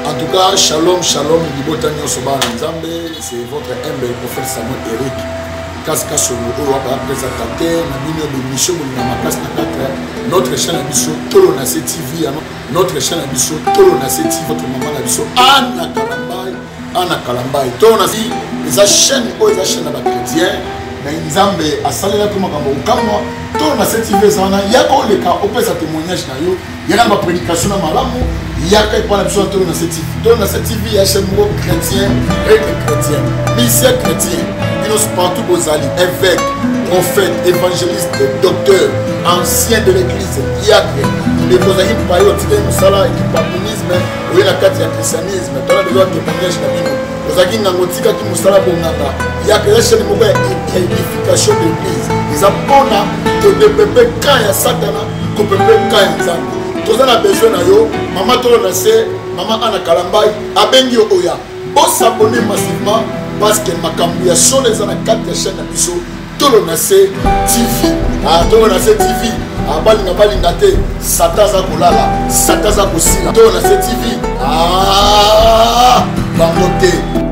En tout cas, shalom, shalom, libota nyonso bana Nzambe, c'est votre humble prophète Samuel Eric. Kaska Songo oyo ba présentateur na bino de mission bolinga makasi na kati notre chaîne na biso Tolo na se TV, notre chaîne na biso Tolo na se TV, votre maman na biso Anna Kalambay, Anna Kalambay. Tolo na se eza chaîne oyo eza chaîne ya ba chrétien mais Nzambe asalelaki makambo okamwa. Tolo na se TV eza wana, yaka oleka opesa témoignage na yo. Yaka na ba prédication na malamu, yaka epai na biso na Tolo na se TV. Tolo na se TV ya chaîne moko chrétien, règle chrétien, mission chrétien. Bino partout bozali, évêque, prophète, évangéliste, docteur, ancien de l'église, diacre, ndeko ozali mpaye otikali mosala ekipapinisme oye na kati ya christianisme tala besoin témoignage na bino ozalaki nganga otikaki mosala bonganga yaka eza chaîne moko ya édification de l'église eza mpona todepepe camp ya satana kopepe ka ya nzambe toza na besoin na yo mama tolo na se mama ana kalambai abengi yo oya bosabone massivement parce que makambo ya solo eza na kati ya chaîne na biso tolo na se tv ah, tolo na se tv ah, balinga balinga te satan aza kolala satan aza kosila tolo na se tv ah, bango te.